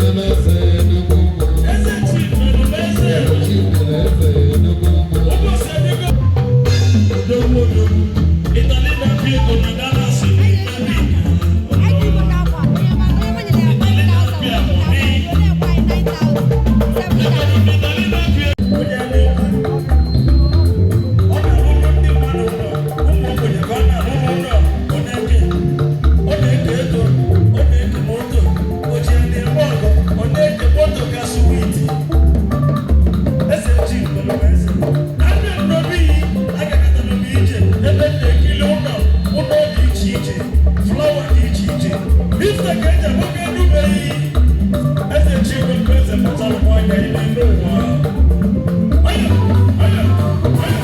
Eze Chimelumeze. Ụbọchị adịgo. Odogwu odogwu. Ịtali na-apịa ego na Dallas na America. Ịtali na-apịa money. Ịtali na-apịa onye na-ekwu. Ọ na-alụrụ ndị mmadụ ụlọ, ụmụ ogbenye ka ọ na-alụrụ ụlọ, ọ na-eke. Ọ na-eke ego, ọ na-eke moto, o ji ya na-eme ọgụ, ọ na-eke moto ka sweet. Eze ji nwere eze. Abịa m n'obi yi, agakọtara m ije ebe m na-ekiri ụlọ, ụlọ dị iche iche, flower dị iche iche. Ife ka eji agbago enubeghị. Eze ji nwere eze pụtara m anya n'elu ụwa. Aya, aya, aya.